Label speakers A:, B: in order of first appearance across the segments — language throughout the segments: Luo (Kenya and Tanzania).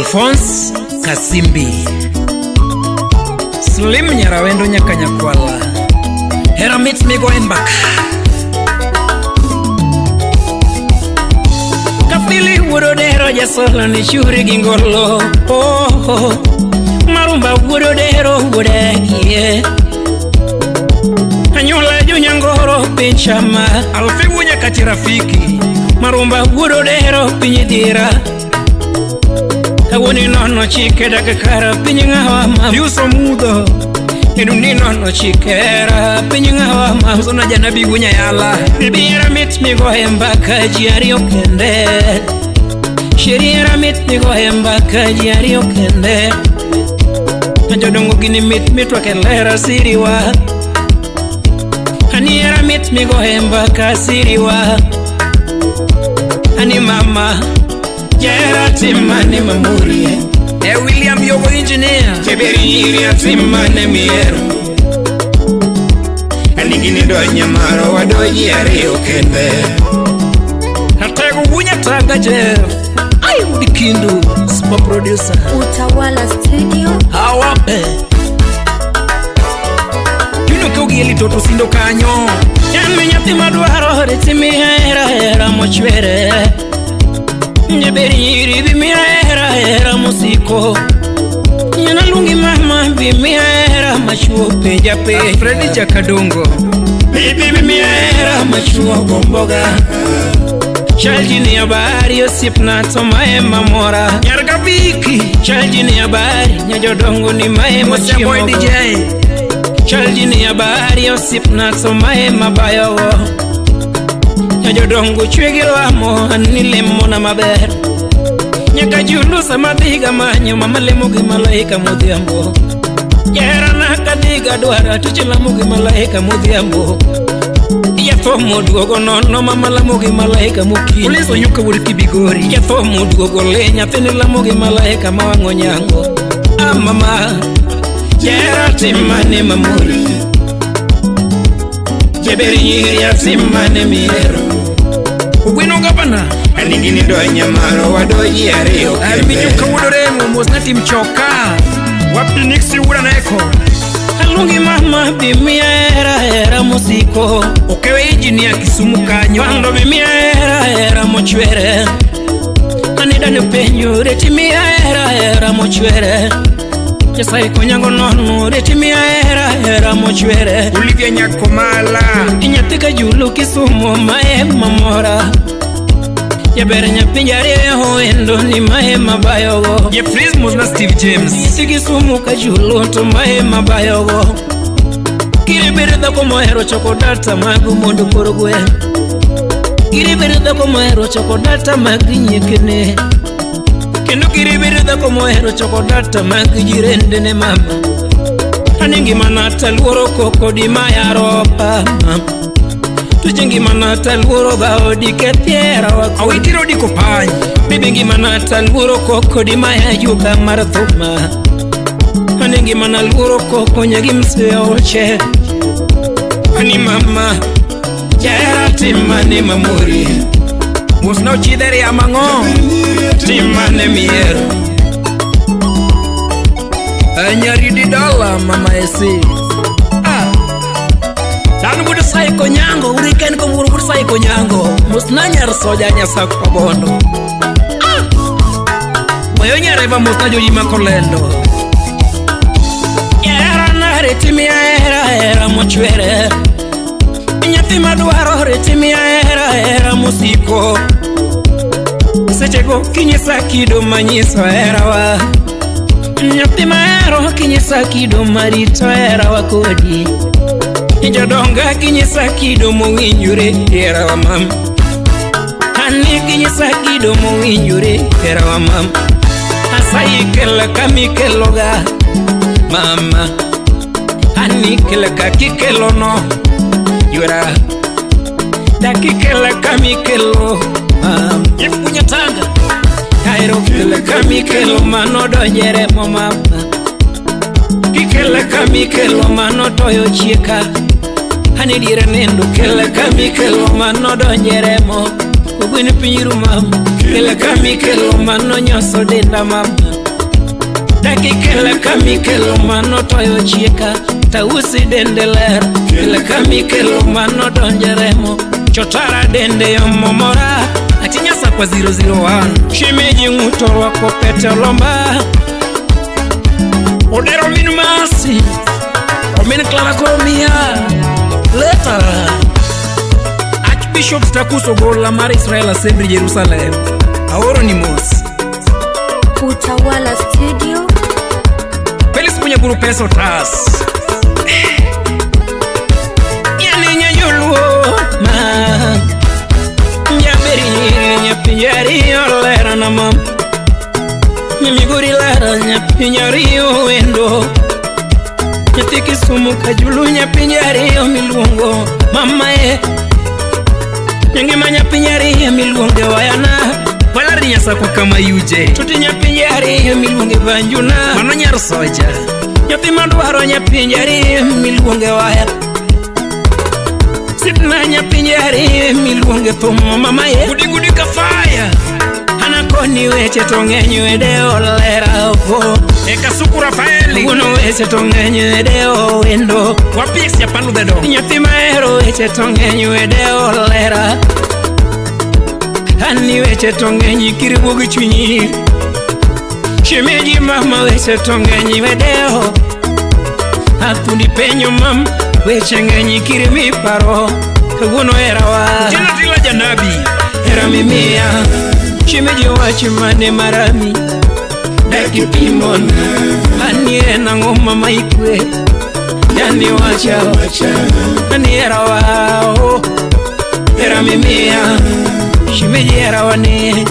A: Alphonse Kasimbi. Slim Nyarawendo nyaka Nyakwala. Hera mit migo e mbaka. Kapili wuodo dero jasolo ni churi gi ngolo. Oh, oh. Marumba wuodo dero wuode yeah. Anyuola jonyangoro piny chama. Alfi wuonya kati rafiki. Marumba wuodo dero piny dhira. Kawuono inono chike dak kara piny ng'awa ma Yuso mudho. Kendo ninono chikera piny ng'awa ma Usona janabi wuonya yala. Bibi hera mit migo e mbaka ji ariyo kende. Sheri hera mit migo e mbaka ji ariyo kende. Jodongo gini mit mitwa kelera siriwa. Ani hera mit migo e mbaka siriwa. Ani mama jera timane mamurie. E William Yogo engineer.
B: Cheberi timane miero. Anigini donya maro wadoji ariyo kende.
A: Atego wunya taga Jeff. Ai Udikindu super producer.
C: Utawala Studio.
A: Awape. Yuno kogieli toto sindo kanyo. Yan nyathi madwaro ritimi hera hera mochwere. Nyaberi nyiri bi miya hera hera mosiko. Nyana lungi mama bi miya hera machuo penja penja.
D: Freddy Jakadongo.
A: Bibi bi miya hera machuo gomboga. Chalji ni habari osiepna to mae mamora. Nyar Gaviki. Chalji ni habari nyajodongo ni mae
D: Boy
A: machiemo.
D: DJ.
A: Chalji ni habari osiepna to mae mabayogo. Nyajodongo chwe gi lamo an ni lemona maber. Nyaka julu sama dhiga manyo mama lemo gi malaika modhiambo. Jaherana kadhiga dwara tuche lamo gi malaika modhiambo. Jatho moduogo nono mama lamo gi malaika mokinyi.
D: Police onyuka wuod Kibigori.
A: Jatho moduogo le nyathini lamo gi malaika ma wang'o nyango. Ah mama, jahera timane mamori. Jaberi nyiri atimane miero.
D: Ogweno gavana.
B: Anigini donya maro wadoji ariyo kende.
D: Minyuka wuod Oremo mosna tim choka. Wapi Nixie wuod Aneko.
A: Aluongi mama bi miya hera hera mosiko.
D: Okewe engineer Kisumu kanyo.
A: Pando bi miya hera hera mochwere. Anida ne penjo reti miya hera hera mochwere. Nyasaye konyango nono reti miya hera hera mochwere.
B: Olivia Nyakomala.
A: Nyathi ka julu Kisumu mae mamora. Jaber nyathi jariyo endo ni mae mabayogo.
D: Jeffries mosna Steve James.
A: Nyathi Kisumu ka julu to mae mabayogo. Kiri bedo dhako mohero choko data mag mondo koro gwen. Kiri bedo dhako mohero choko data mag nyiekene. Kendo kiri bedo dhako mohero choko data mag jirendene mama. Ane ngimana taluoro koko di mayaropa. Tuche ngimana taluoro dhaodi kethiera wako.
D: Awitiro diko pany.
A: Bibi ngimana taluoro koko di maya juka mar thuma. Ane ngimana luoro koko nyagi mseoche. Ani mama, jahera timane mamori.
D: Mosna ochidhere ya mang'o.
A: Timane miero.
D: Nyaridi dala mama esi.
A: Ah. An wuod Saiko Nyango, uriken ko wuod Saiko Nyango. Mosna nyar soja nyasak pabondo. Ah.
D: Weyo nyareva mosna joji makolendo.
A: Jahera na reti miya hera hera mochwere. Nyathi madwaro reti miya hera hera mosiko. Sechego kinyisa kido manyiso herawa. Nyathi mahero kinyisa kido marito herawa kodi. Jodonga kinyisa kido mowinjore herawa mam. Ani kinyisa kido mowinjore herawa mam. Asayi kela kamikeloga mama. Ani kela kakikelo no yura. Dakikela kamikelo mam.
D: Ifunya tanga.
A: Kairo kela kamikelo mano donjere mo mama. Kikela kamikelo mano toyo chieka. Ani diere nendo kela kamikelo mano donjere mo. Ogwen piny ruma Kela kamikelo mano nyoso denda mama Daki kela kamikelo mano toyo chieka Tausi dende ler Kela kamikelo mano donje remo Chotara dende yomo mora Atinya sakwa 001 Shemeji ng'uto rwako pete olomba Odero min masi Omin Clara Koromia Leta
D: Archbishop Stakuso Gola mar Israel Assembly Jerusalem Aoro ni mos
C: Utawala Studio.
D: Felix Munyaguru pesa otas
A: Yani nyajuluo ma Nyaberi nyapinyari olera na mam Mimiguri lara nyapinyari wendo Nyathi Kisumu kajulu nyapinyari miluongo mama e Nyangima nyapinyari miluonge wayana
D: Valari Nyasakwa kama yuje
A: Tuti nyapinyari miluonge banjuna
D: Mano nyar soja
A: Nyathi madwaro nyapinyari miluonge waya Sipna nyapinyari miluonge thumo mama e
D: Gudi gudi kafaya
A: Anakoni weche to ng'eny wede olera oko
D: E Kasuku Rafaeli
A: Wuono weche to ng'eny wede owendo
D: Wapix Japan the dog
A: Nyathi mahero weche to ng'eny wede olera Ani weche to ng'eny kiriwo gi chunyi Shemeji mama weche to ng'eny wedeo Athundi penyo mam weche ng'eny kirimi paro Kawuono herawa
D: Tila tila janabi
A: Hera mimiya Shemeji wach mane marami Daki pimona Ani en ang'o mama ikwe Yani wacha Ani herawa oh. Hera mimiya Shemeji herawa ni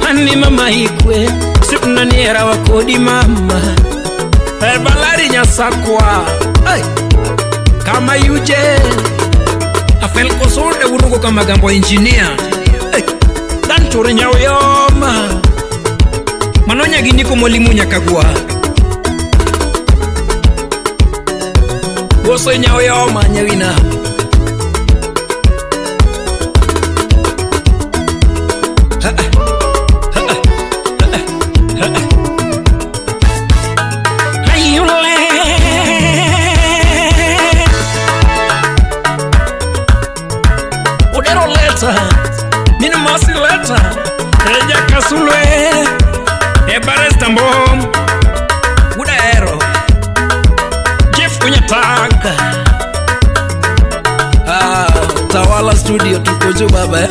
A: Ani mama ikwe Sipna ni herawa kodi mama
D: E Valari Nyasakwa hey. Kama yuje Afel Kosode wurugo kama gambo engineer hey. Dan ture nyawyoma Mano nyagi niko mwalimu nyakagwa Goso nyawyoma nyawina
A: Ayule
D: Odero leta Minu masi leta Eja kasulwe E Bares Tambom Udaero Jeff Kunyataka
A: Ah, Tawala Studio tuko juu baba eh.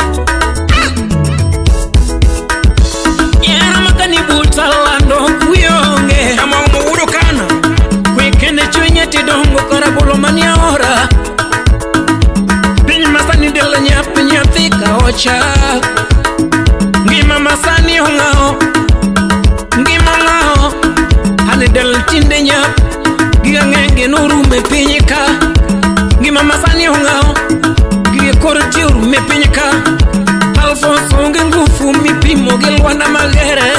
A: Yera makani buta lando kuyonge
D: Kama umuwudo kana
A: Kwekende chunye tidongo karabolo mania ora Piny masani del nyap nyathi kaocha Ngima masani ong'ao Ngima ng'ao Ane del tinde nyap Giga ng'enge norume piny ka Ngima masani ong'ao Gige kor ti orume piny ka Alfonso onge ngufu mipimo gi Lwanda Magere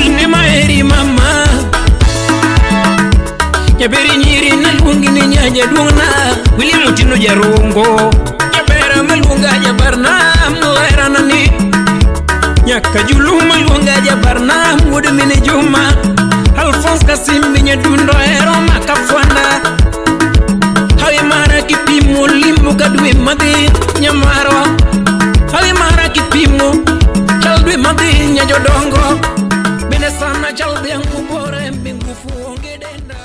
A: Ine maheri mama Nyaberi nyiri naluongi ni nyajaduong'na
D: William Otieno Jarongo
A: Jabera maluonga jabarna mlerana ni Nyaka Julu maluonga jabarna wuod mine Juma Alphonse Kasimbi nyadundo hero makafwana Hawi mara kipimo limbo ka dwe madhi nyamarwa Hawi mara kipimo chal dwe madhi nyajodongo Bende sana chal dhiang' bore mbingufu onge denda.